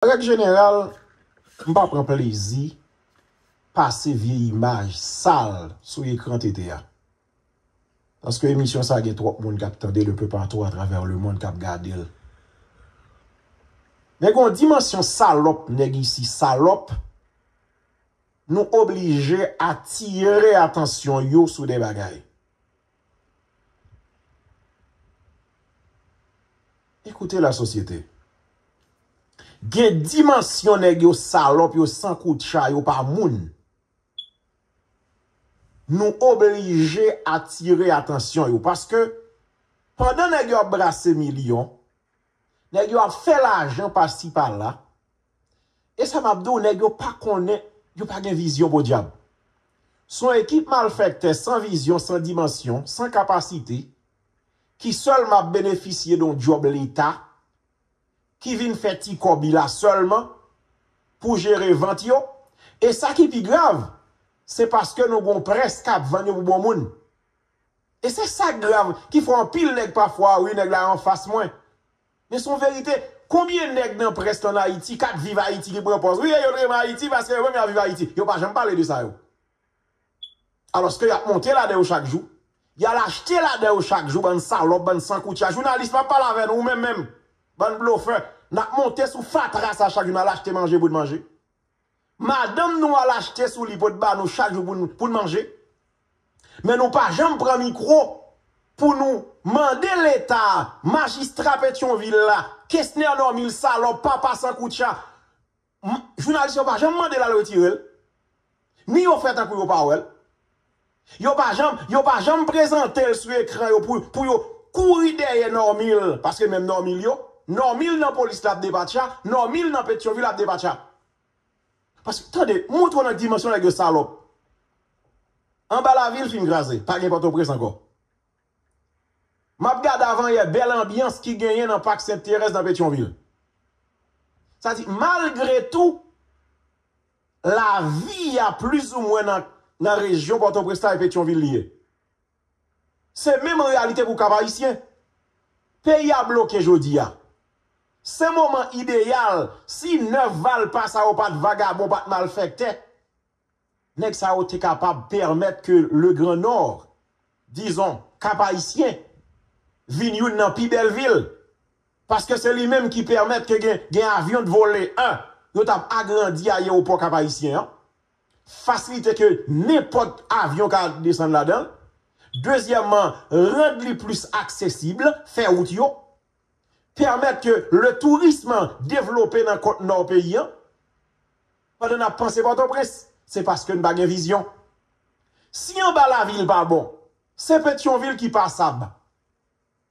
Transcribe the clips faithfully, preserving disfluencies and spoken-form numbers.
An règ jeneral, m pa pran plezi pase vye imaj sal sou ekran T T A. Paske emisyon sa gen twòp moun k ap tande l un peu partout à travers le monde k ap gade l. Men gen yon dimansyon salòp nèg isi salòp, nou oblije atire atansyon yo sou de bagay. Écoutez la société. Gen dimansyon nèg yo salòp, yo sankoutcha, yo pa moun. Nou oblije atire atansyon yo. Paske pandan nèg yo ap brase milyon, nèg yo ap fè lajan pasi pala. E sa m ap di w, nèg yo pa konnen, yo pa gen vizyon podyab. Se yon ekip malfèktè san vizyon, san dimansyon, san kapasite, ki sèlman ap benefisye de yon djòb leta, ki vin fè ti kòb li la sèlman pou jere vant yo. E sa ki pi grav, se paske nou gen yon près k ap vann yo pou bon moun. E se sa k grav, ki fè anpil nèg pafwa, wi, nèg la anfas mwen. Men se yon verite. Konbyen nèg nan près lan Ayiti k ap viv Ayiti ki pran pòz? Wi, e yo t renmen Ayiti paske yo menm y ap viv Ayiti. Yo pa janm pale de sa yo. Alòske y ap monte ladan yo chak jou. Y al achte ladan yo chak jou, bann salòp, bann sankoutcha. Jounalis, m ap pale avè nou, ou menm menm. Bann blofè. N ap monte sou fatra sa chak jou, n al achte manje pou n manje. Madanm nou al achte sou li pou t ba nou chak jou pou n, pou n manje. Men nou pa janm pran mikwo pou nou mande Leta, majistra Petyonvil la, Kesner Normil salòp, papa sankoutcha, m- jounalis yo pa janm mande l al retire l. Ni yo fè tankou yo pa wè l. Yo pa janm, yo pa janm prezante l sou ekran yo pou, pou yo kouri dèyè Normil, paske menm Normil yo, Normil nan polis la ap depatcha, Normil nan Petyonvil ap depatcha. Paske, tande, montre w nan dimansyon nèg yo salòp. Anba lavil fin kraze, pa gen Pòtoprens ankò. M ap gade avanyè bèl anbyans ki genyen nan Pak Sent Terèz nan Petyonvil. Sa di, malgre tou, lavi a plizoumwen nan, nan rejyon Pòtoprens la e Petyonvil li ye. Se menm reyalite pou Kap Ayisyen. Peyi a bloke jodi a. Se moman ideyal, si nèf Valpa sa yo pa t vagabon, pa t malfèktè, nèg sa yo te kapab pèmèt ke le Grand Nord, dizon, Kap Ayisyen, vin youn nan pi bèl vil. Paske se li menm ki pèmèt ke gen, gen avyon t vole, en, yo t ap agrandi ayewopò Kap Ayisyen an. Fasilite ke nenpòt avyon ka desann ladan l. Dezyèmman, rann li plis aksesib, fè wout yo. Pèmèt ke le tourism devlope nan kot nò peyi an. Pandan n ap panse Pòtoprens, se paske n pa gen vizyon. Si anba lavil pa bon, se Petyonvil ki pasab.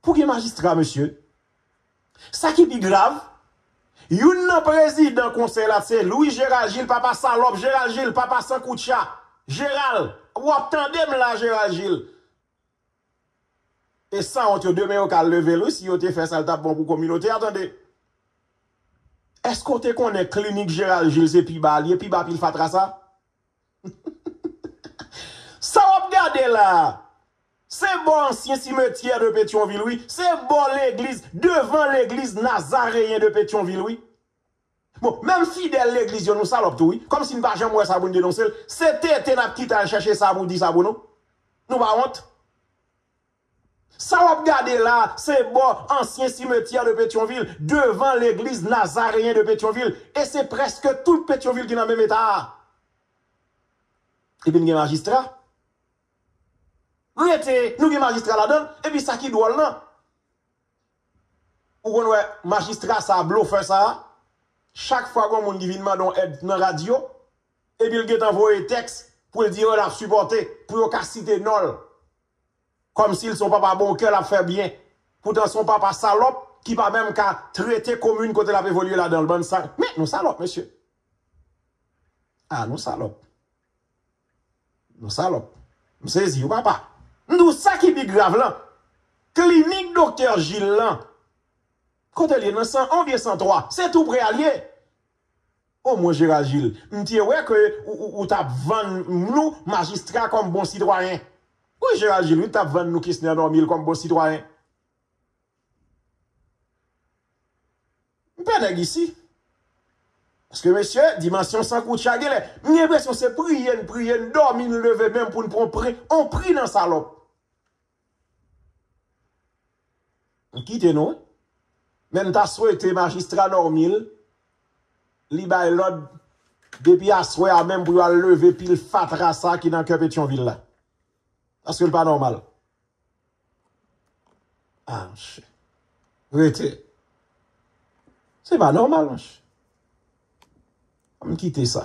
Pou gen majistra, mesye. Sa ki pi grav, youn nan prezidan konsèy la se Louis Gérald Gilles, papa salòp, Gérald Gilles, papa sankoutcha, Gérald, w ap tande m la, Gérald Gilles. E sanwont yo, demen yo ka leve l, wi, si yo te fè sa, l t ap bon pou kominote a, tande. Èske w te konnen klinik Gérald Gilles se pi ba l ye, pi ba pil fatra sa? Sa w ap gade la a, se bò ansyen simetyè de Petyonvil, wi. Se bò legliz, devan legliz Nazareyen de Petyonvil, wi. Bon, menm fidèl legliz yo, nou salòp tou, wi. Kòmsi n pa janm wè sa pou n denonse l. Se tete n ap kite al chèche sa pou di sa pou nou. Nou pa wont? Sa w ap gade la, se bò ansyen simetyè de Petyonvil, devan legliz Nazareyen de Petyonvil. E se prèske tout Petyonvil ki nan menm eta a. Epi n gen majistra. Rete, nou gen majistra ladan l. Epi sa ki dwòl lan, ou konn wè majistra sa, blofè sa, chak fwa gen yon moun ki vin mande yon èd nan radyo, epi l gentan voye tèks pou l di yo l ap sipòte, pou yo ka site non l. Kòmsi l se yon papa bon kè, l ap fè byen. Poutan se yon papa salòp ki pa menm ka trete komin kote l ap evolye ladan l. Bann sa, men nou salòp, mesye. A, nou salòp. Nou salòp. M sezi, wi, papa. M di w sa ki pi grav lan. Klinik Doktè Gilles lan. Kote l ye? Nan san en oubyen san twa? Se tou pre a l ye. Omwen Gérald Gilles, m te wè ke ou, ou, ou t ap vann nou majistra kòm bon sitwayen. Wi, Gérald Gilles, wi, t ap vann nou Kesner Normil kòm bon sitwayen. M pè nèg isi. Paske mesye, dimansyon san koutcha genlè. M gen enpresyon se priye n priye, n dòmi, n leve menm pou n pran on pri, on pri nan salòp. M kite nou wi. Men m ta swete majistra Normil, li bay lòd depi aswè a menm pou yo al leve pil fatra sa ki nan kè Petyonvil la. Paske l pa nòmal. Ah, monchè. Rete. Se pa nòmal, monchè. Ann kite sa.